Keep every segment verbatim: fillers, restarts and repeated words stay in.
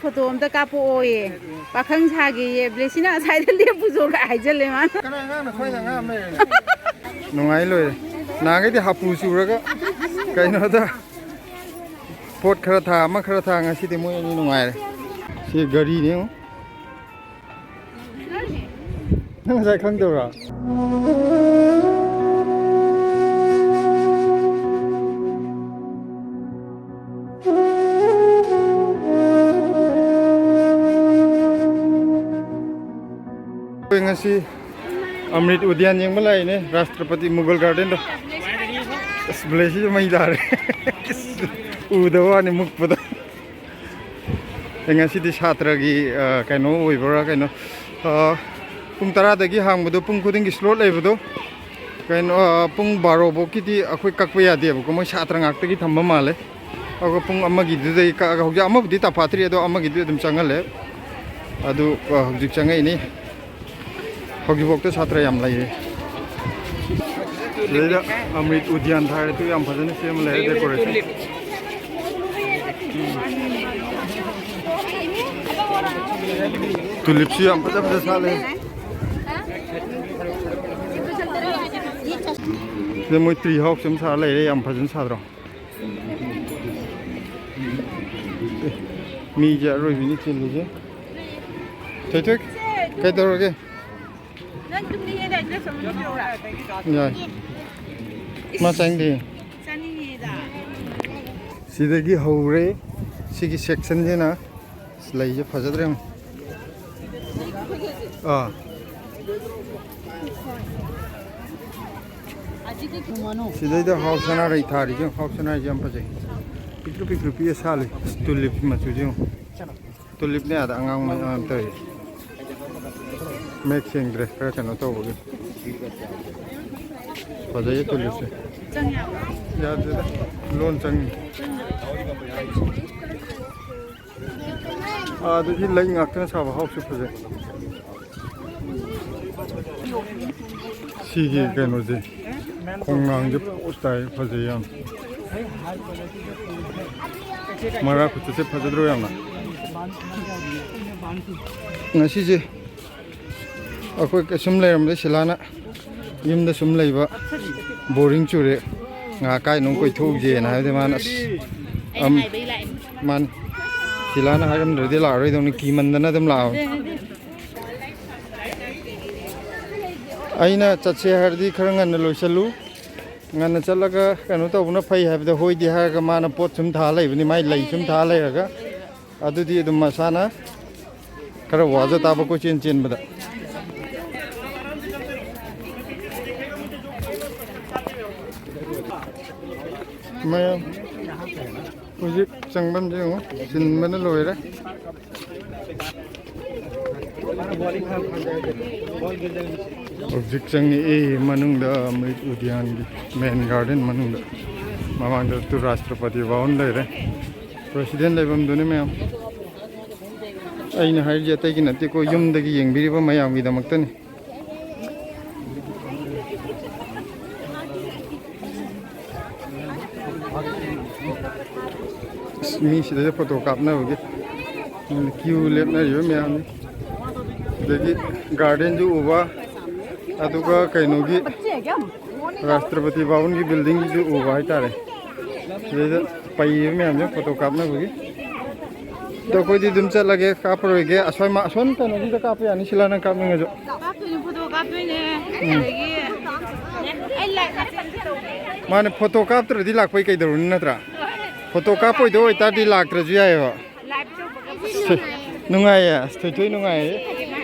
Photo ꯑꯝꯇ ꯀꯥꯞꯄꯛꯑꯣꯌꯦ꯫ ꯄꯥꯈꯪ ꯁꯥꯒꯦꯌꯦ꯫ ꯕ꯭ꯂꯦꯁꯤꯅ ꯉꯁꯥꯏꯗ ꯂꯦꯞꯄꯨ ꯆꯣꯒ ꯍꯥꯏꯖꯜꯂꯦ ꯃꯥꯅ꯫ ꯀꯅꯥ ꯑꯉꯥꯡꯅꯣ? ꯑꯩꯈꯣꯏꯅ ꯑꯉꯥꯡ ꯑꯃ ꯂꯩꯔꯦ꯫ ꯅꯨꯡꯉꯥꯏ ꯂꯣꯏꯔꯦ꯫ ꯅꯍꯥꯟꯈꯩꯗꯤ ꯍꯥꯄꯨ ꯆꯨꯔꯒ ꯀꯩꯅꯣꯗ ꯄꯣꯠ ꯈꯔ ꯊꯥ, ꯑꯃ ꯈꯔ ꯊꯥ, ꯉꯁꯤꯗꯤ ꯃꯣꯏ ꯑꯅꯤ ꯅꯨꯡꯉꯥꯏꯔꯦ꯫ ꯁꯤ ꯒꯥꯔꯤꯅꯦ ꯌꯦꯡꯉꯣ꯫ ꯅꯪ ꯉꯁꯥꯏ ꯈꯪꯗꯕ꯭ꯔꯥ? ꯑꯩꯈꯣꯏ ꯉꯁꯤ ꯑꯃ꯭ꯔꯤꯠ ꯎꯗ꯭ꯌꯥꯟ ꯌꯦꯡꯕ ꯂꯥꯛꯏꯅꯦ, ꯔꯥꯁꯇ꯭ꯔꯄꯇꯤ ꯃꯨꯒꯜ ꯒꯥꯔꯗꯦꯟꯗꯣ꯫ ꯑꯁ, ꯕ꯭ꯂꯦꯁꯤꯁꯨ ꯃꯩ ꯇꯥꯔꯦ꯫ ꯎꯗꯕ ꯋꯥꯅꯤ ꯃꯨꯛꯄꯗ꯫ ꯑꯦ, ꯉꯁꯤꯗꯤ ꯁꯥꯇ꯭ꯔꯒꯤ, ꯑ, ꯀꯩꯅꯣ ꯑꯣꯏꯕ꯭ꯔꯥ ꯀꯩꯅꯣ, ꯑ, ꯄꯨꯡ ꯇꯔꯥꯗꯒꯤ ꯍꯥꯡꯕꯗꯣ ꯄꯨꯡ ꯈꯨꯗꯤꯡꯒꯤ ꯁ꯭ꯂꯣꯠ ꯂꯩꯕꯗꯣ, ꯀꯩꯅꯣ, ꯑ, ꯄꯨꯡ ꯕꯥꯔꯣ ꯐꯥꯎꯒꯤꯗꯤ ꯑꯩꯈꯣꯏ ꯀꯛꯄ ꯌꯥꯗꯦꯕꯀꯣ, ꯃꯣꯏ ꯁꯥꯇ꯭ꯔ ꯉꯥꯛꯇꯒꯤ ꯊꯝꯕ ꯃꯥꯜꯂꯦ꯫ ꯑꯗꯨꯒ ꯄꯨꯡ ꯑꯃꯒꯤꯗꯨꯗꯩ ꯀꯛꯑꯒ, ꯍꯧꯖꯤꯛ ꯑꯃꯕꯨꯗꯤ ꯇꯥꯐꯥꯠꯇ꯭ꯔꯤ, ꯑꯗꯣ ꯑꯃꯒꯤꯗꯤ ꯑꯗꯨꯝ ꯆꯪꯍꯜꯂꯦ꯫ ꯑꯗꯨ, ꯑ, ꯍꯧꯖꯤꯛ ꯆꯪꯉꯛꯏꯅꯤ꯫ ꯍꯧꯖꯤꯛꯐꯥꯎꯗ ꯁꯥꯇ꯭ꯔ ꯌꯥꯝ ꯂꯩꯔꯤ꯫ ꯁꯤꯗꯩꯗ ꯑꯃ꯭ꯔꯤꯠ ꯎꯗ꯭ꯌꯥꯟ ꯊꯥꯔꯦ, ꯑꯗꯨ ꯌꯥꯝ ꯐꯖꯅ ꯁꯦꯝꯃ ꯂꯩꯔꯦ, ꯗꯦꯀꯣꯔꯦꯁꯟ꯫ ꯇꯨꯂꯤꯞꯁꯨ ꯌꯥꯝ ꯐꯖ ꯐꯖ ꯁꯥꯠꯂꯦ꯫ ꯁꯤꯗ ꯃꯣꯏ ꯇ꯭ꯔꯤ ꯍꯥꯎꯁ ꯑꯃ ꯁꯥ ꯂꯩꯔꯦ, ꯌꯥꯝ ꯐꯖꯅ ꯁꯥꯗ꯭ꯔꯣ? ꯑꯦ, ꯃꯤꯁꯦ ꯑꯔꯣꯏꯕꯤꯅꯤ ꯆꯤꯜꯂꯤꯁꯦ꯫ ꯊꯣꯏꯊꯣꯏ, ꯀꯩꯗꯧꯔꯒꯦ? ꯅꯪ ꯇꯨꯝꯅꯤꯡꯉꯦ ꯀꯥꯏꯅ ꯗ꯭ꯔꯦꯁ ꯑꯃ ꯂꯧꯕꯤꯔꯛꯎꯔꯥ? ꯌꯥꯏ꯫ ꯃꯥ ꯆꯪꯗꯦ꯫ ꯆꯥꯅꯤꯡꯉꯦꯗ꯫ ꯁꯤꯗꯒꯤ ꯍꯧꯔꯦ꯫ ꯁꯤꯒꯤ ꯁꯦꯛꯁꯟꯁꯤꯅ꯫ ꯑꯁ, ꯂꯩꯁꯦ ꯐꯖꯗ꯭ꯔꯦ ꯌꯦꯡꯉꯨ꯫ ꯑꯥ꯫ ꯁꯤꯗꯩꯗ ꯍꯥꯎ ꯁꯅꯥꯔꯩ ꯊꯥꯔꯤꯁꯦ ꯌꯦꯡꯉꯨ꯫ ꯍꯥꯎ ꯁꯅꯥꯔꯩꯁꯦ ꯌꯥꯝ ꯐꯖꯩ꯫ ꯄꯤꯛꯇ꯭ꯔꯨ ꯄꯤꯛꯇ꯭ꯔꯨ ꯄꯤꯛꯑ ꯁꯥꯠꯂꯤ꯫ ꯑꯁ, ꯇꯨꯂꯤꯞ ꯃꯆꯨꯁꯦ ꯌꯦꯡꯉꯨ꯫ ꯇꯨꯂꯤꯞꯅꯦ ꯑꯗ ꯑꯉꯥꯡ ꯃꯌꯥꯝ ꯇꯧꯔꯤ꯫ ꯃꯌꯦꯛ ꯁꯦꯡꯗ꯭ꯔꯦ, ꯈꯔ ꯀꯩꯅꯣ ꯇꯧꯕꯒꯤ꯫ ꯐꯖꯩꯌꯦ ꯇꯨꯂꯤꯞꯁꯦ꯫ ꯌꯥꯗ꯭ꯔꯦꯗ, ꯂꯣꯟ ꯆꯪꯉꯤ꯫ ꯑꯥꯗꯗꯤ ꯂꯩ ꯉꯥꯛꯇꯅ ꯁꯥꯕ ꯍꯥꯎꯁꯁꯨ ꯐꯖꯩ꯫ ꯁꯤꯒꯤ ꯀꯩꯅꯣꯁꯦ, ꯈꯣꯡꯅꯥꯡꯁꯦ ꯄꯣꯁ ꯇꯥꯏ, ꯐꯖꯩ ꯌꯥꯝ꯫ ꯃꯔꯥ ꯈꯨꯠꯇꯁꯦ ꯐꯖꯗ꯭ꯔꯣ ꯌꯥꯝꯅ? ꯉꯁꯤꯁꯦ ꯑꯩꯈꯣꯏ ꯀꯩꯁꯨꯝ ꯂꯩꯔꯝꯕꯗꯩ ꯁꯤꯂꯥꯅ ꯌꯨꯝꯗ ꯁꯨꯝ ꯂꯩꯕ ꯕꯣꯔꯤꯡ ꯆꯨꯔꯦ, ꯉꯥꯏꯍꯥꯛ ꯀꯥꯏꯗꯅꯣ ꯀꯣꯏꯊꯣꯛꯎꯁꯦꯅ ꯍꯥꯏꯕꯗꯤ ꯃꯥꯅ ꯑꯁ, ꯑꯩꯅ ꯑꯝ, ꯍꯥꯏꯕꯩ ꯂꯥꯛꯏꯅꯤ꯫ ꯃꯥꯅꯤ꯫ ꯁꯤꯂꯥꯅ ꯍꯥꯏꯔꯝꯗ꯭ꯔꯗꯤ ꯂꯥꯛꯑꯔꯣꯏꯗꯧꯅꯤ, ꯀꯤꯃꯟꯗꯅ ꯑꯗꯨꯝ ꯂꯥꯛꯑꯕꯅꯤ꯫ ꯑꯩꯅ ꯆꯠꯁꯦ ꯍꯥꯏꯔꯗꯤ ꯈꯔ ꯉꯟꯅ ꯂꯣꯏꯁꯜꯂꯨ, ꯉꯟꯅ ꯆꯠꯂꯒ ꯀꯩꯅꯣ ꯇꯧꯕꯅ ꯐꯩ ꯍꯥꯏꯕꯗ ꯍꯣꯏꯗꯤ ꯍꯥꯏꯔꯒ ꯃꯥꯅ ꯄꯣꯠ ꯁꯨꯝ ꯊꯥ ꯂꯩꯕꯅꯤ, ꯃꯥꯏ ꯂꯩ ꯁꯨꯝ ꯊꯥ ꯂꯩꯔꯒ꯫ ꯑꯗꯨꯗꯤ ꯑꯗꯨꯝ ꯃꯁꯥꯅ ꯈꯔ ꯋꯥꯖ ꯇꯥꯕ ꯀꯣꯏꯆꯦꯟ ꯆꯦꯟꯕꯗ꯫ ꯃꯌꯥꯝ ꯍꯧꯖꯤꯛ ꯆꯪꯐꯝꯁꯦ ꯌꯦꯡꯉꯨ, ꯆꯤꯟꯕꯅ ꯂꯣꯏꯔꯦ꯫ ꯍꯧꯖꯤꯛ ꯆꯪꯉꯛꯏ ꯃꯅꯨꯡꯗ, ꯑꯃ꯭ꯔꯤꯠ ꯎꯗꯤꯌꯥꯟꯒꯤ ꯃꯦꯟ ꯒꯥꯔꯗꯦꯟ ꯃꯅꯨꯡꯗ꯫ ꯃꯃꯥꯡꯗ ꯇꯨ ꯔꯥꯁꯇ꯭ꯔꯄꯇꯤ ꯚꯕꯟ ꯂꯩꯔꯦ, ꯄ꯭ꯔꯦꯁꯤꯗꯦꯟ ꯂꯩꯐꯝꯗꯨꯅꯤ ꯃꯌꯥꯝ꯫ ꯑꯩꯅ ꯍꯥꯏꯔꯤꯁꯦ ꯑꯇꯩꯒꯤ ꯅꯠꯇꯦꯀꯣ, ꯌꯨꯝꯗꯒꯤ ꯌꯦꯡꯕꯤꯔꯤꯕ ꯃꯌꯥꯝꯒꯤꯗꯃꯛꯇꯅꯤ꯫ ꯑꯁ, ꯃꯤ ꯁꯤꯗꯩꯗ ꯐꯣꯇꯣ ꯀꯥꯞꯅꯕꯒꯤ ꯀ꯭ꯌꯨ ꯂꯦꯞꯅꯔꯤꯕ ꯃꯌꯥꯝꯅꯤ꯫ ꯑꯗꯒꯤ ꯒꯥꯔꯗꯦꯟꯁꯨ ꯎꯕ, ꯑꯗꯨꯒ ꯀꯩꯅꯣꯒꯤ ꯔꯥꯁꯇ꯭ꯔꯄꯇꯤ ꯚꯕꯟꯒꯤ ꯕꯤꯜꯗꯤꯡꯒꯤꯁꯨ ꯎꯕ ꯍꯥꯏꯇꯥꯔꯦ꯫ ꯁꯤꯗꯩꯗ ꯄꯩꯔꯤꯕ ꯃꯌꯥꯝꯁꯦ ꯐꯣꯇꯣ ꯀꯥꯞꯅꯕꯒꯤ꯫ ꯑꯗꯣ ꯑꯩꯈꯣꯏꯗꯤ ꯑꯗꯨꯝ ꯆꯠꯂꯒꯦ, ꯀꯥꯞꯄꯔꯣꯏꯒꯦ꯫ ꯑꯁꯣꯝ, ꯑꯁꯣꯝ ꯀꯩꯅꯣꯒꯤꯗ ꯀꯥꯞꯄ ꯌꯥꯅꯤ, ꯁꯤꯂꯥ, ꯅꯪ ꯀꯥꯞꯅꯤꯡꯉꯁꯨ꯫ ꯀꯥꯞꯇꯣꯏꯅꯦ, ꯐꯣꯇꯣ ꯀꯥꯞꯇꯣꯏꯅꯦ꯫ ꯎꯝ꯫ ꯑꯗꯒꯤ ꯑꯩ ꯂꯥꯏꯛ ꯃꯆꯦ ꯑꯝꯇ ꯇꯧꯒꯦ꯫ ꯃꯥꯅꯦ, ꯐꯣꯇꯣ ꯀꯥꯞꯇ꯭ꯔꯗꯤ ꯂꯥꯛꯄꯩ ꯀꯩꯗꯧꯔꯨꯅꯤ, ꯅꯠꯇ꯭ꯔꯥ? ꯐꯣꯇꯣ ꯀꯥꯞꯄꯣꯏꯗꯧ ꯑꯣꯏꯇꯥꯔꯗꯤ ꯂꯥꯛꯇ꯭ꯔꯁꯨ ꯌꯥꯏꯑꯕ꯫ ꯂꯥꯏꯚ ꯇꯧꯕꯒ ꯐꯣꯇꯣ ꯅꯨꯡꯉꯥꯏꯌꯦ, ꯑꯁ, ꯊꯣꯏꯊꯣꯏ ꯅꯨꯡꯉꯥꯏꯌꯦ,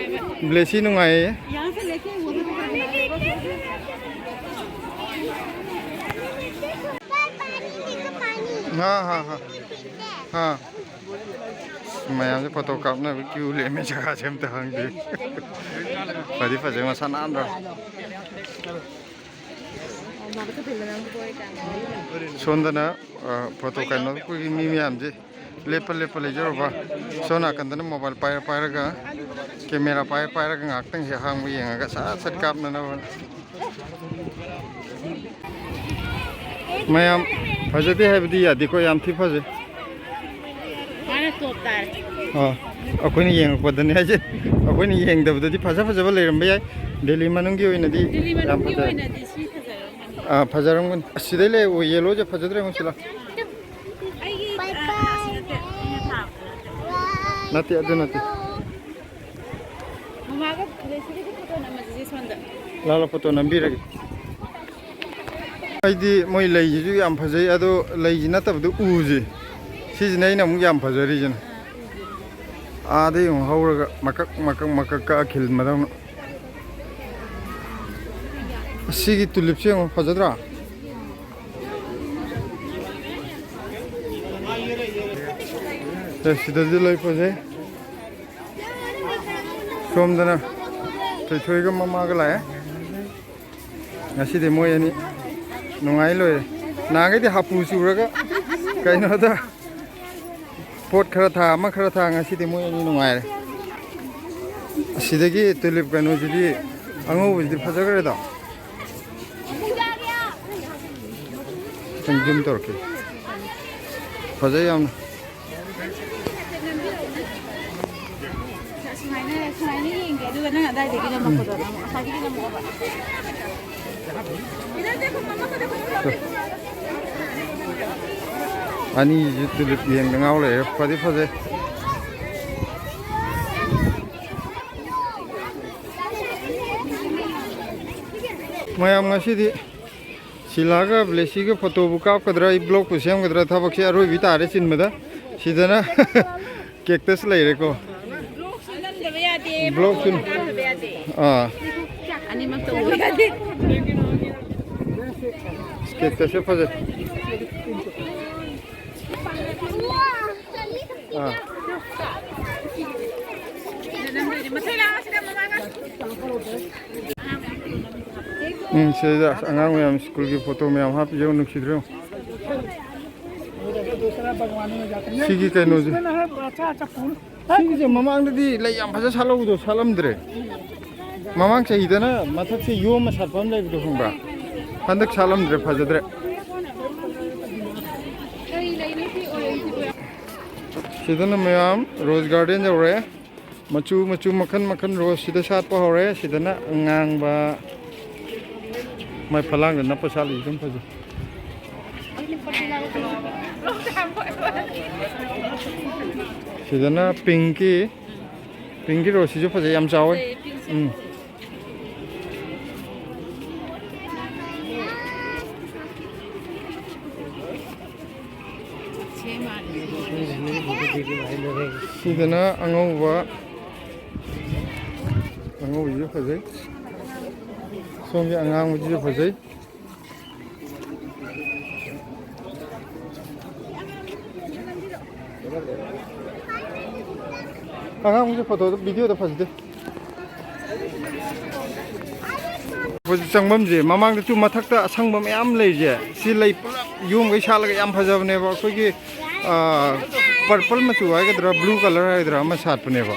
ꯕ꯭ꯂꯦꯁꯤ ꯅꯨꯡꯉꯥꯏꯌꯦ꯫ ꯍꯥ, ꯍꯥ, ꯍꯥ꯫ ꯍꯥ꯫ ꯃꯌꯥꯝꯁꯦ ꯐꯣꯇꯣ ꯀꯥꯞꯅꯕ ꯀ꯭ꯌꯨ ꯂꯦꯝꯃꯦ, ꯖꯒꯥꯁꯦ ꯑꯝꯇ ꯈꯪꯗꯦ꯫ ꯐꯗꯤ ꯐꯖꯩ, ꯃꯁꯥ ꯅꯥꯟꯗ꯭ꯔꯣ? ꯁꯣꯝꯗꯅ, ꯑ, ꯐꯣꯇꯣ ꯀꯩꯅꯣ, ꯑꯩꯈꯣꯏꯒꯤ ꯃꯤ ꯃꯌꯥꯝꯁꯦ ꯂꯦꯞꯄ ꯂꯦꯞꯄ ꯂꯩꯖꯔꯨꯕ꯫ ꯁꯣꯝ ꯅꯥꯀꯟꯗꯅ ꯃꯣꯕꯥꯏꯜ ꯄꯥꯏꯔ ꯄꯥꯏꯔꯒ, ꯀꯦꯃꯦꯔꯥ ꯄꯥꯏꯔ ꯄꯥꯏꯔꯒ ꯉꯥꯏꯍꯥꯛꯇꯪ ꯍꯦꯛ ꯍꯥꯡꯕ ꯌꯦꯡꯉꯒ ꯁꯠ ꯁꯠ ꯀꯥꯞꯅꯅꯕ꯫ ꯃꯌꯥꯝ ꯐꯖꯗꯦ ꯍꯥꯏꯕꯗꯤ ꯌꯥꯗꯦꯀꯣ, ꯌꯥꯝ ꯊꯤ ꯐꯖꯩ꯫ ꯃꯥꯅ ꯇꯣꯞ ꯇꯥꯔꯦ꯫ ꯑꯥ, ꯑꯩꯈꯣꯏꯅ ꯌꯦꯡꯉꯛꯄꯗꯅꯦ ꯍꯥꯏꯁꯦ, ꯑꯩꯈꯣꯏꯅ ꯌꯦꯡꯗꯕꯗꯗꯤ ꯐꯖ ꯐꯖꯕ ꯂꯩꯔꯝꯕ ꯌꯥꯏ꯫ ꯗꯦꯜꯂꯤ ꯃꯅꯨꯡꯒꯤ ꯑꯣꯏꯅꯗꯤ ꯗꯦꯜꯂꯤ ꯌꯥꯝ ꯃꯅꯨꯡꯒꯤ ꯐꯖꯔꯦ꯫ ꯑꯣꯏꯅꯗꯤ ꯁꯤ ꯐꯖꯔꯝꯒꯅꯤ꯫ ꯑꯥ, ꯐꯖꯔꯝꯒꯅꯤ꯫ ꯑꯁꯤꯗꯩ ꯂꯩ, ꯌꯦꯜꯂꯣꯁꯦ ꯐꯖꯗ꯭ꯔꯦ, ꯑꯃꯨꯛ ꯁꯤꯜꯂꯣ꯫ ꯑꯩꯒꯤ, ꯑ, ꯑꯁꯤ ꯅꯠꯇꯦ, ꯑꯩꯅ ꯊꯥꯕꯗꯣ ꯅꯠꯇꯦ꯫ ꯅꯠꯇꯦ, ꯑꯗꯨ ꯅꯠꯇꯦ꯫ ꯃꯃꯥꯒ ꯂꯩꯁꯤꯒꯗꯤ ꯐꯣꯇꯣ ꯅꯝꯃꯁꯤꯁꯦ ꯁꯣꯝꯗ꯫ ꯂꯥꯛꯂꯣ, ꯐꯣꯇꯣ ꯅꯝꯕꯤꯔꯒꯦ꯫ ꯑꯩꯗꯤ ꯃꯣꯏ ꯂꯩꯁꯤꯁꯨ ꯌꯥꯝ ꯐꯖꯩ, ꯑꯗꯣ ꯂꯩꯁꯤ ꯅꯠꯇꯕꯗ ꯎꯁꯦ, ꯁꯤꯁꯤꯅ ꯑꯩꯅ ꯑꯃꯨꯛ ꯌꯥꯝ ꯐꯖꯔꯤꯁꯤꯅ꯫ ꯑꯥꯗ ꯌꯦꯡꯉꯨ, ꯍꯧꯔꯒ ꯃꯀꯛ ꯃꯀꯛ ꯃꯀꯛ ꯀꯛꯑ ꯈꯤꯜꯕꯗꯧꯅ꯫ ꯑꯁꯤꯒꯤ ꯇꯨꯂꯤꯞꯁꯦ ꯌꯦꯡꯉꯨ, ꯐꯖꯗ꯭ꯔꯥ? ꯑꯦ, ꯁꯤꯗꯁꯨ ꯂꯩ ꯐꯖꯩ꯫ ꯁꯣꯝꯗꯅ ꯊꯣꯏꯊꯣꯏꯒ ꯃꯃꯥꯒ ꯂꯥꯛꯑꯦ꯫ ꯉꯁꯤꯗꯤ ꯃꯣꯏ ꯑꯅꯤ ꯅꯨꯡꯉꯥꯏ ꯂꯣꯏꯔꯦ꯫ ꯅꯍꯥꯟꯈꯩꯗꯤ ꯍꯥꯄꯨ ꯆꯨꯔꯒ ꯀꯩꯅꯣꯗ ꯄꯣꯠ ꯈꯔ ꯊꯥ, ꯑꯃ ꯈꯔ ꯊꯥ, ꯉꯁꯤꯗꯤ ꯃꯣꯏ ꯑꯅꯤ ꯅꯨꯡꯉꯥꯏꯔꯦ꯫ ꯑꯁꯤꯗꯒꯤ ꯇꯨꯂꯤꯞ ꯀꯩꯅꯣꯁꯤꯗꯤ, ꯑꯉꯧꯕꯁꯤꯗꯤ ꯐꯖꯈ꯭ꯔꯦꯗꯣ꯫ ꯈꯤꯇꯪ ꯖꯨꯝ ꯇꯧꯔꯛꯀꯦ꯫ ꯐꯖꯩ ꯌꯥꯝꯅ꯫ ꯁꯨꯃꯥꯏꯅ, ꯁꯨꯃꯥꯏꯅ ꯌꯦꯡꯒꯦ, ꯑꯗꯨꯒ ꯅꯪ ꯑꯗꯥꯏꯗꯒꯤ ꯅꯝꯃꯛꯄꯗꯣ, ꯅꯪ ꯑꯁ꯭ꯋꯥꯏꯗꯒꯤ ꯅꯝꯃꯛꯑꯣꯕ꯫ ꯑꯅꯤꯁꯤ ꯇꯨꯂꯤꯞ ꯌꯦꯡꯗ ꯉꯥꯎ ꯂꯩꯔꯦ꯫ ꯐꯗꯤ ꯐꯖꯩ꯫ ꯃꯌꯥꯝ ꯉꯁꯤꯗꯤ ꯁꯤꯂꯥꯒ ꯕ꯭ꯂꯦꯁꯤꯒ ꯐꯣꯇꯣꯕꯨ ꯀꯥꯞꯀꯗ꯭ꯔꯥ, ꯑꯩ ꯕ꯭ꯂꯣꯛꯄꯨ ꯁꯦꯝꯒꯗ꯭ꯔꯥ, ꯊꯕꯛꯁꯦ ꯑꯔꯣꯏꯕꯤ ꯇꯥꯔꯦ ꯆꯤꯟꯕꯗ꯫ ꯁꯤꯗꯅ ꯀꯦꯛꯇꯁ ꯂꯩꯔꯦꯀꯣ꯫ ꯕ꯭ꯂꯣꯛꯁꯨ ꯅꯝꯗꯕ ꯌꯥꯗꯦ, ꯕ꯭ꯂꯣꯛꯁꯨ ꯐꯣꯇꯣꯁꯨ ꯀꯥꯞꯇꯕ ꯌꯥꯗꯦ꯫ ꯑꯥ꯫ ꯑꯅꯤꯃꯛ ꯇꯧꯕ ꯌꯥꯗꯦ꯫ ꯀꯦꯛꯇꯁꯁꯦ ꯐꯖꯩ꯫ ꯑꯥ꯫ ꯎꯝ, ꯁꯤꯗ ꯑꯉꯥꯡ ꯃꯌꯥꯝ ꯁ꯭ꯀꯨꯜꯒꯤ ꯐꯣꯇꯣ ꯃꯌꯥꯝ ꯍꯥꯞꯄꯤ ꯌꯦꯡꯉꯨ, ꯅꯨꯡꯁꯤꯗ꯭ꯔꯣ ꯌꯦꯡꯉꯨ? ꯁꯤꯒꯤ ꯀꯩꯅꯣꯁꯦ, ꯁꯤꯒꯤꯁꯦ ꯃꯃꯥꯡꯗꯗꯤ ꯂꯩ ꯌꯥꯝ ꯐꯖ ꯁꯥꯠꯍꯧꯕꯗꯣ ꯁꯥꯠꯂꯝꯗ꯭ꯔꯦ꯫ ꯃꯃꯥꯡ ꯆꯍꯤꯗꯅ ꯃꯊꯛꯁꯦ ꯌꯣꯝꯃ ꯁꯥꯠꯄ ꯑꯃ ꯂꯩꯕꯗꯣ ꯈꯪꯕ꯭ꯔꯥ? ꯍꯟꯗꯛ ꯁꯥꯠꯂꯝꯗ꯭ꯔꯦ, ꯐꯖꯗ꯭ꯔꯦ꯫ ꯁꯤꯗꯅ ꯃꯌꯥꯝ ꯔꯣꯁ ꯒꯥꯔꯗꯦꯟ ꯌꯧꯔꯦ꯫ ꯃꯆꯨ ꯃꯆꯨ ꯃꯈꯜ ꯃꯈꯜ ꯔꯣꯁ ꯁꯤꯗ ꯁꯥꯠꯄ ꯍꯧꯔꯦ꯫ ꯁꯤꯗꯅ ꯑꯉꯥꯡꯕ, ꯃꯥꯏ ꯐꯂꯥꯡꯗ ꯅꯞꯄ ꯁꯥꯠꯂꯤ, ꯑꯗꯨꯝ ꯐꯖꯩ꯫ ꯁꯤꯗꯅ ꯄꯤꯡꯀꯤ, ꯄꯤꯡꯀꯤ ꯔꯣꯁꯁꯤꯁꯨ ꯐꯖꯩ, ꯌꯥꯝ ꯆꯥꯎꯋꯦ꯫ ꯎꯝ꯫ ꯁꯤꯗꯅ ꯑꯉꯧꯕ, ꯑꯉꯧꯕꯁꯤꯁꯨ ꯐꯖꯩ꯫ ꯁꯣꯝꯒꯤ ꯑꯉꯥꯡꯕꯁꯤꯁꯨ ꯐꯖꯩ꯫ ꯑꯉꯥꯡꯕꯁꯦ ꯐꯣꯇꯣꯗ, ꯚꯤꯗꯤꯑꯣꯗ ꯐꯖꯗꯦ꯫ ꯑꯩꯈꯣꯏ ꯆꯪꯐꯝꯁꯦ, ꯃꯃꯥꯡꯗꯁꯨ ꯃꯊꯛꯇ ꯑꯁꯪꯕ ꯃꯌꯥꯝ ꯂꯩꯔꯤꯁꯦ, ꯁꯤ ꯂꯩ ꯄꯨꯂꯞ ꯌꯣꯝꯈꯩ ꯁꯥꯠꯂꯒ ꯌꯥꯝ ꯐꯖꯕꯅꯦꯕ꯫ ꯑꯩꯈꯣꯏꯒꯤ, ꯑꯥ, ꯄꯔꯄꯜ ꯃꯆꯨ ꯍꯥꯏꯒꯗ꯭ꯔꯥ, ꯕ꯭ꯂꯨ ꯀꯂꯔ ꯍꯥꯏꯒꯗ꯭ꯔꯥ, ꯑꯃ ꯁꯥꯠꯄꯅꯦꯕ꯫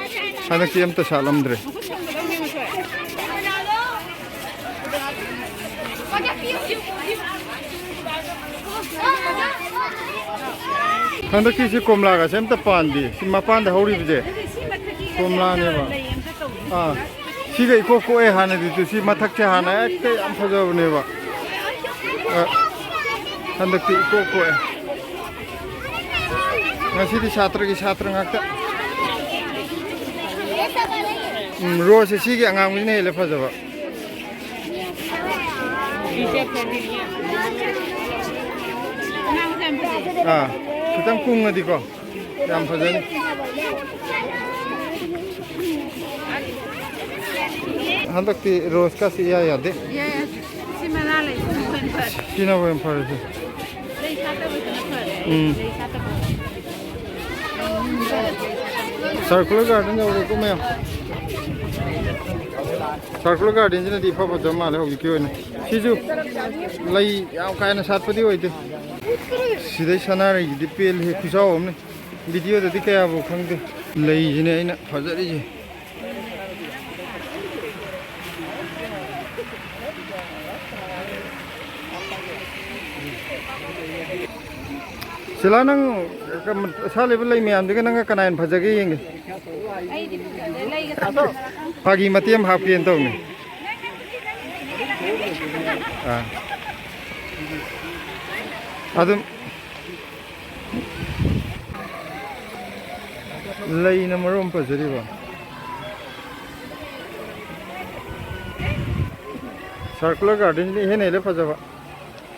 ꯍꯟꯗꯛꯇꯤ ꯑꯝꯇ ꯁꯥꯠꯂꯝꯗ꯭ꯔꯦ꯫ ꯍꯟꯗꯛꯀꯤꯁꯤ ꯀꯣꯝꯂꯥꯒꯁꯦ ꯑꯝꯇ ꯄꯥꯟꯗꯦ꯫ ꯁꯤ ꯃꯄꯥꯟꯗ ꯍꯧꯔꯤꯕꯁꯦ ꯀꯣꯝꯂꯥꯅꯦꯕ꯫ ꯑꯥ, ꯁꯤꯒ ꯏꯀꯣꯛ ꯀꯣꯛꯑꯦ ꯍꯥꯟꯅꯗꯤꯁꯨ꯫ ꯁꯤ ꯃꯊꯛꯁꯦ ꯍꯥꯟꯅ ꯍꯦꯛꯇ ꯌꯥꯝ ꯐꯖꯕꯅꯦꯕ꯫ ꯑ, ꯍꯟꯗꯛꯇꯤ ꯏꯀꯣꯛ ꯀꯣꯛꯑꯦ꯫ ꯉꯁꯤꯗꯤ ꯁꯥꯇ꯭ꯔꯒꯤ ꯁꯥꯇ꯭ꯔ ꯉꯥꯛꯇ꯫ ꯎꯝ, ꯔꯣꯁꯁꯦ ꯁꯤꯒꯤ ꯑꯉꯥꯡꯕꯁꯤꯅ ꯍꯦꯜꯂꯦ ꯐꯖꯕ꯫ ꯑꯥ, ꯈꯤꯇꯪ ꯀꯨꯡꯉꯗꯤꯀꯣ ꯌꯥꯝ ꯐꯖꯅꯤ꯫ ꯍꯟꯗꯛꯇꯤ ꯔꯣꯁꯀꯁꯤ ꯏꯌꯥ ꯌꯥꯗꯦ꯫ ꯌꯥꯏ, ꯁꯤ ꯃꯅꯥ ꯂꯩ, ꯁꯤꯅ ꯍꯦꯟꯅ ꯐꯔꯦ꯫ ꯁꯤꯅꯕꯨ ꯍꯦꯟꯅ ꯐꯔꯦ꯫ ꯂꯩ ꯁꯥꯠꯇꯕꯁꯤꯅ ꯐꯔꯦ꯫ ꯎꯝ꯫ ꯂꯩ ꯁꯥꯠꯇꯕ꯫ ꯁꯔꯀꯨꯂꯔ ꯒꯥꯔꯗꯦꯟ ꯌꯧꯔꯦꯀꯣ ꯃꯌꯥꯝ꯫ ꯁꯔꯀꯨꯂꯔ ꯒꯥꯔꯗꯦꯟꯁꯤꯅꯗꯤ ꯏꯐ ꯐꯖꯕ ꯃꯥꯜꯂꯦ ꯍꯧꯖꯤꯛꯀꯤ ꯑꯣꯏꯅ꯫ ꯁꯤꯁꯨ ꯂꯩ ꯌꯥꯝ ꯀꯥ ꯍꯦꯟꯅ ꯁꯥꯠꯄꯗꯤ ꯑꯣꯏꯗꯦ꯫ ꯁꯤꯗꯩ ꯁꯅꯥꯔꯩꯁꯤꯗꯤ ꯄꯦꯜꯂꯦ, ꯈꯨꯆꯥꯎ ꯑꯃꯅꯤ꯫ ꯚꯤꯗꯤꯑꯣꯗꯗꯤ ꯀꯌꯥꯕꯨ ꯈꯪꯗꯦ꯫ ꯂꯩꯁꯤꯅꯦ ꯑꯩꯅ ꯐꯖꯔꯤꯁꯦ꯫ ꯁꯤꯂꯥ, ꯅꯪ ꯁꯥꯠꯂꯤꯕ ꯂꯩ ꯃꯌꯥꯝꯗꯨꯒ ꯅꯪꯒ ꯀꯅꯥ ꯍꯦꯟꯅ ꯐꯖꯒꯦ ꯌꯦꯡꯒꯦ꯫ ꯐꯥꯒꯤ ꯃꯇꯦꯛ ꯑꯃ ꯍꯥꯞꯀꯦꯅ ꯇꯧꯅꯤ꯫ ꯑꯥ꯫ ꯑꯗꯨꯝ ꯂꯩꯅ ꯃꯔꯣꯝ ꯐꯖꯔꯤꯕ꯫ Circular garden ꯁꯤꯅ ꯏꯍꯦꯟ ꯍꯦꯜꯂꯦ ꯐꯖꯕ꯫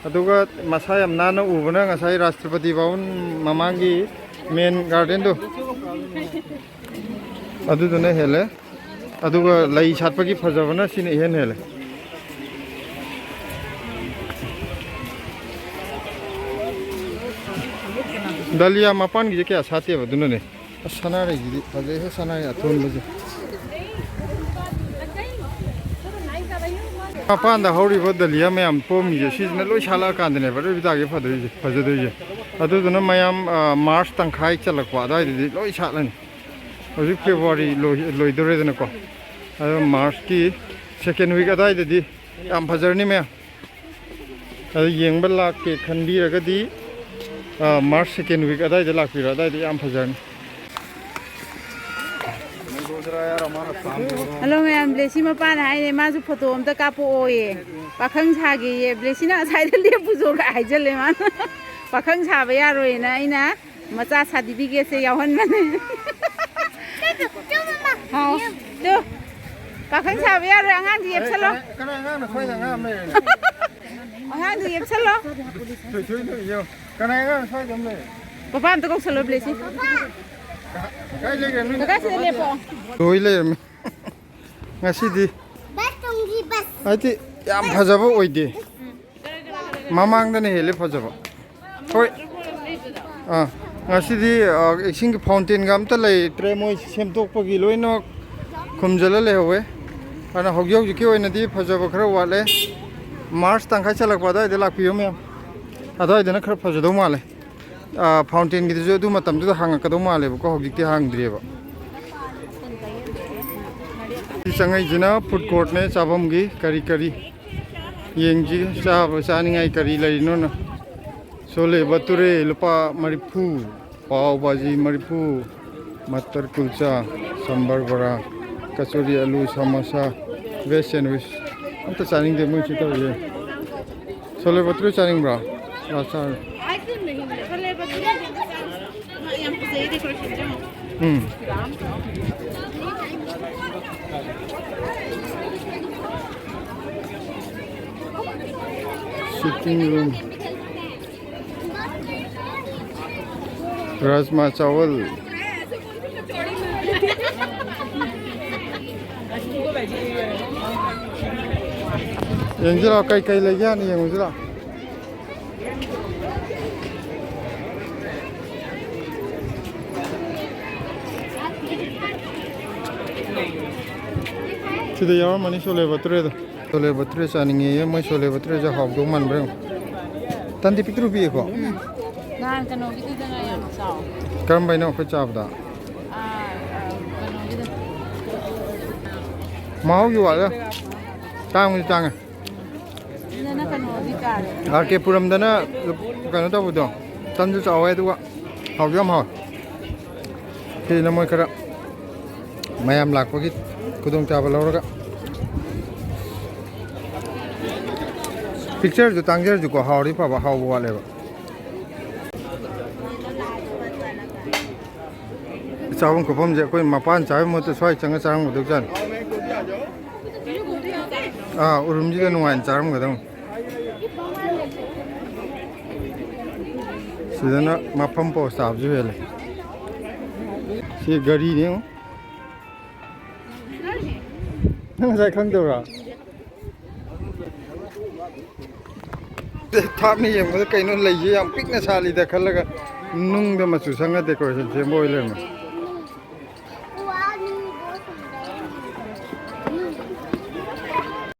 ꯑꯗꯨꯒ ꯃꯁꯥ ꯌꯥꯝ ꯅꯥꯟꯅ ꯎꯕꯅ ꯉꯁꯥꯏ ꯔꯥꯁꯇ꯭ꯔꯄꯇꯤ ꯚꯕꯟ ꯃꯃꯥꯡꯒꯤ main garden ꯗꯣ, ꯑꯗꯨꯗꯨꯅ ꯍꯦꯜꯂꯦ꯫ ꯑꯗꯨꯒ ꯂꯩ ꯁꯥꯠꯄꯒꯤ ꯐꯖꯕꯅ ꯁꯤꯅ ꯏꯍꯦꯟ ꯍꯦꯜꯂꯦ꯫ ꯗꯥꯂꯤꯌꯥ ꯃꯄꯥꯟꯒꯤꯁꯦ ꯀꯌꯥ ꯁꯥꯠꯇꯦꯕ, ꯑꯗꯨꯅꯅꯦ꯫ ꯑꯁ, ꯁꯅꯥꯔꯩꯁꯤꯗꯤ ꯐꯖꯩꯍꯦ, ꯁꯅꯥꯔꯩ ꯑꯊꯣꯟꯕꯁꯦ꯫ ꯃꯄꯥꯟꯗ ꯍꯧꯔꯤꯕ ꯗꯥꯂꯤꯌꯥ ꯃꯌꯥꯝ ꯄꯣꯝꯃꯤꯁꯦ, ꯁꯤꯁꯤꯅ ꯂꯣꯏ ꯁꯥꯠꯂꯛꯑꯀꯥꯟꯗꯅꯦꯕ ꯔꯦꯕꯤꯇꯥꯒꯤ ꯐꯗꯣꯏꯁꯦ, ꯐꯖꯗꯣꯏꯁꯦ꯫ ꯑꯗꯨꯗꯨꯅ ꯃꯌꯥꯝ, ꯑ, ꯃꯥꯔꯆ ꯇꯪꯈꯥꯏ ꯆꯜꯂꯛꯄ ꯑꯗꯨꯋꯥꯏꯗꯗꯤ ꯂꯣꯏ ꯁꯥꯠꯂꯅꯤ꯫ ꯍꯧꯖꯤꯛ ꯐꯦꯕ꯭ꯔꯨꯋꯥꯔꯤ ꯂꯣꯏ-, ꯂꯣꯏꯗꯣꯔꯦꯗꯅꯀꯣ꯫ ꯑꯗꯣ ꯃꯥꯔꯆꯀꯤ second week ꯑꯗꯨꯋꯥꯏꯗꯗꯤ ꯌꯥꯝ ꯐꯖꯔꯅꯤ ꯃꯌꯥꯝ꯫ ꯑꯗꯨ ꯌꯦꯡꯕ ꯂꯥꯛꯀꯦ ꯈꯟꯕꯤꯔꯒꯗꯤ, ꯑ, ꯃꯥꯔꯆ second week ꯑꯗꯨꯋꯥꯏꯗ ꯂꯥꯛꯄꯤꯔꯣ, ꯑꯗꯨꯋꯥꯏꯗ ꯌꯥꯝ ꯐꯖꯔꯅꯤ꯫ ꯍꯜꯂꯣ ꯃꯌꯥꯝ, ꯕ꯭ꯂꯦꯁꯤ ꯃꯄꯥꯅ ꯍꯥꯏꯅꯦ, ꯃꯥꯁꯨ ꯐꯣꯇꯣ ꯑꯝꯇ ꯀꯥꯞꯄꯛꯑꯣꯌꯦ, ꯄꯥꯈꯪ ꯁꯥꯒꯦꯌꯦ꯫ ꯕ꯭ꯂꯦꯁꯤꯅ ꯉꯁꯥꯏꯗ ꯂꯦꯞꯄꯨꯁꯣꯒ ꯍꯥꯏꯖꯜꯂꯦ ꯃꯥꯅ꯫ ꯄꯥꯈꯪ ꯁꯥꯕ ꯌꯥꯔꯣꯏꯅ ꯑꯩꯅ ꯃꯆꯥ ꯁꯥꯔꯇꯤꯐꯤꯀꯦꯠꯁꯦ ꯌꯥꯎꯍꯟꯕꯅꯦ꯫ ꯍꯥꯎ, ꯇꯨ, ꯄꯥꯈꯪ ꯁꯥꯕ ꯌꯥꯔꯣꯏ, ꯑꯉꯥꯡꯗꯤ ꯌꯦꯞꯁꯜꯂꯣ꯫ ꯀꯅꯥ, ꯀꯅꯥ ꯑꯉꯥꯡꯅꯣ? ꯁ꯭ꯋꯥꯏꯗ ꯑꯉꯥꯡ ꯑꯃ ꯂꯩꯔꯦꯅꯦ꯫ ꯑꯉꯥꯡꯗꯤ ꯌꯦꯞꯁꯜꯂꯣ꯫ ꯊꯣꯏ, ꯊꯣꯏ, ꯊꯣꯏ, ꯌꯦꯡꯉꯣ꯫ ꯀꯅꯥ ꯑꯉꯥꯡꯅꯣ ꯁ꯭ꯋꯥꯏꯗ ꯑꯃ ꯂꯩꯔꯦ? ꯄꯄꯥ ꯑꯝꯇ ꯀꯧꯁꯜꯂꯣ, ꯕ꯭ꯂꯦꯁꯤ꯫ ꯀꯥꯏ ꯂꯩꯈ꯭ꯔꯦ ꯅꯣꯏ? ꯀꯀꯥ, ꯁꯤꯗ ꯂꯦꯞꯄꯣ꯫ ꯂꯣꯏ ꯂꯩꯔꯝꯃꯦ꯫ ꯉꯁꯤꯗꯤ ꯕꯁ ꯇꯣꯡꯁꯤ, ꯕꯁ꯫ ꯍꯥꯏꯗꯤ ꯌꯥꯝ ꯐꯖꯕ ꯑꯣꯏꯗꯦ꯫ ꯃꯃꯥꯡꯗꯅ ꯍꯦꯜꯂꯦ ꯐꯖꯕ꯫ ꯍꯣꯏ꯫ ꯑꯥ, ꯉꯁꯤꯗꯤ, ꯑꯥ, ꯏꯁꯤꯡꯒꯤ fountain ꯒ ꯑꯝꯇ ꯂꯩꯇ꯭ꯔꯦ, ꯃꯣꯏ ꯁꯦꯝꯗꯣꯛꯄꯒꯤ ꯂꯣꯏꯅꯃꯛ ꯈꯨꯝꯖꯤꯜꯂ ꯂꯩꯍꯧꯋꯦ꯫ ꯑꯗꯨꯅ ꯍꯧꯖꯤꯛ ꯍꯧꯖꯤꯛꯀꯤ ꯑꯣꯏꯅꯗꯤ ꯐꯖꯕ ꯈꯔ ꯋꯥꯠꯂꯦ꯫ ꯃꯥꯔꯆ ꯇꯪꯈꯥꯏ ꯆꯜꯂꯛꯄ ꯑꯗꯨꯋꯥꯏꯗ ꯂꯥꯛꯄꯤꯌꯨ ꯃꯌꯥꯝ, ꯑꯗꯨꯋꯥꯏꯗꯅ ꯈꯔ ꯐꯖꯗꯧ ꯃꯥꯜꯂꯦ꯫ ꯑꯥ, fountain ꯒꯤꯗꯨꯁꯨ ꯑꯗꯨ ꯃꯇꯝꯗꯨꯗ ꯍꯥꯡꯉꯛꯀꯗꯧ ꯃꯥꯜꯂꯦꯕꯀꯣ, ꯍꯧꯖꯤꯛꯇꯤ ꯍꯥꯡꯗ꯭ꯔꯤꯑꯕ꯫ ꯁꯤ ꯆꯪꯉꯛꯏꯁꯤꯅ food court ꯅꯦ, ꯆꯥꯐꯝꯒꯤ ꯀꯔꯤ ꯀꯔꯤ ꯌꯦꯡꯁꯤ, ꯆꯥꯕ ꯆꯥꯅꯤꯡꯉꯥꯏ ꯀꯔꯤ ꯂꯩꯔꯤꯅꯣꯅ꯫ ꯁꯣꯂꯦ ꯕꯇꯨꯔꯦ ꯂꯨꯄꯥ ꯃꯔꯤꯐꯨ, ꯄꯥꯎ ꯚꯥꯖꯤ ꯃꯔꯤꯐꯨ, ꯃꯇꯔ ꯀꯨꯜꯆꯥ, ꯁꯝꯕꯔ ꯕꯣꯔꯥ, ꯀꯆꯣꯔꯤ ꯑꯂꯨ, ꯁꯃꯣꯁꯥ, ꯚꯦꯖ ꯁꯦꯟꯋꯤꯁ꯫ ꯑꯝꯇ ꯆꯥꯅꯤꯡꯗꯦ ꯃꯣꯏꯁꯤ ꯇꯧꯔꯤꯁꯦ꯫ ꯁꯣꯂꯦ ꯕꯇꯨꯔꯦ ꯆꯥꯅꯤꯡꯕ꯭ꯔꯣ? ꯂꯥꯛꯑꯣ ꯆꯥꯔꯣ꯫ ꯁꯣꯂꯦ ꯕꯇꯨꯔꯦ ꯌꯥꯝ ꯐꯖꯩ decoration ꯁꯦ꯫ ꯎꯝ꯫ Sitting room. ꯔꯥꯖꯃꯥ ꯆꯥꯋꯜ꯫ ꯌꯦꯡꯁꯤ ꯂꯥꯛꯑꯣ, ꯀꯩ ꯀꯩ ꯂꯩꯒꯦ ꯍꯥꯟꯅ ꯌꯦꯡꯉꯨꯁꯤ ꯂꯥꯛꯑꯣ꯫ ꯁꯤꯗ ꯌꯥꯎꯔꯝꯃꯅꯤ ꯁꯣꯂꯦ ꯕꯇꯨꯔꯦꯗꯣ꯫ ꯁꯣꯂꯦ ꯕꯇꯨꯔꯦ ꯆꯥꯅꯤꯡꯉꯦꯌꯦ꯫ ꯃꯣꯏ ꯁꯣꯂꯦ ꯕꯇꯨꯔꯦꯁꯦ ꯍꯥꯎꯗꯧ ꯃꯥꯟꯕ꯭ꯔꯥ ꯌꯦꯡꯉꯣ꯫ ꯇꯟꯗꯤ ꯄꯤꯛꯇ꯭ꯔꯨ ꯄꯤꯛꯑꯦꯀꯣ꯫ ꯅꯍꯥꯟ ꯀꯩꯅꯣꯒꯤꯗꯨꯗꯅ ꯌꯥꯝ ꯆꯥꯎ꯫ ꯀꯔꯝꯕꯩꯅꯣ ꯑꯩꯈꯣꯏ ꯆꯥꯕꯗ? ꯑꯥ, ꯑꯥ, ꯀꯩꯅꯣꯒꯤꯗꯣ꯫ ꯃꯍꯥꯎꯒꯤ ꯋꯥꯠꯂꯦ꯫ ꯇꯥꯡꯕꯨꯗꯤ ꯇꯥꯡꯉꯦ꯫ ꯁꯤꯗꯅ ꯀꯩꯅꯣꯗꯤ ꯇꯥꯔꯦ꯫ ꯑꯥꯔ ꯀꯦ ꯄꯨꯔꯝꯗꯅ ꯀꯩꯅꯣ ꯇꯧꯕꯗꯣ, ꯇꯟꯁꯨ ꯆꯥꯎꯋꯦ ꯑꯗꯨꯒ ꯍꯥꯎꯁꯨ ꯌꯥꯝ ꯍꯥꯎꯋꯦ꯫ ꯁꯤꯁꯤꯅ ꯃꯣꯏ ꯈꯔ ꯃꯌꯥꯝ ꯂꯥꯛꯄꯒꯤ ꯈꯨꯗꯣꯡꯆꯥꯕ ꯂꯧꯔꯒ꯫ ꯄꯤꯛꯆꯔꯁꯨ ꯇꯥꯡꯖꯔꯁꯨꯀꯣ, ꯍꯥꯎꯔꯗꯤ ꯐꯕ, ꯍꯥꯎꯕ ꯋꯥꯠꯂꯦꯕ꯫ ꯆꯥꯐꯝ ꯈꯣꯠꯐꯝꯁꯦ ꯑꯩꯈꯣꯏ ꯃꯄꯥꯟ ꯆꯥꯕꯒꯤ ꯃꯍꯨꯠꯇ ꯁ꯭ꯋꯥꯏ ꯆꯪꯉ ꯆꯥꯔꯝꯒꯗꯧꯖꯥꯠꯅꯤ꯫ ꯑꯥ, ꯎꯔꯨꯝꯁꯤꯗ ꯅꯨꯡꯉꯥꯏꯅ ꯆꯥꯔꯝꯒꯗꯧꯅꯤ꯫ ꯁꯤꯗꯅ ꯃꯐꯝ ꯄꯣꯁ ꯇꯥꯕꯁꯨ ꯍꯦꯜꯂꯦ꯫ ꯁꯤ ꯒꯥꯔꯤꯅꯦ ꯌꯦꯡꯉꯣ꯫ ꯅꯪ ꯉꯁꯥꯏ ꯈꯪꯗꯕ꯭ꯔꯥ? ꯊꯥꯞꯅ ꯌꯦꯡꯕꯗ ꯀꯩꯅꯣ ꯂꯩꯁꯦ ꯌꯥꯝ ꯄꯤꯛꯅ ꯁꯥꯠꯂꯤꯗ ꯈꯜꯂꯒ ꯅꯨꯡꯗ ꯃꯆꯨ ꯁꯪꯉ decoration ꯁꯦꯝꯕ ꯑꯣꯏ ꯂꯩꯔꯝꯃꯦ꯫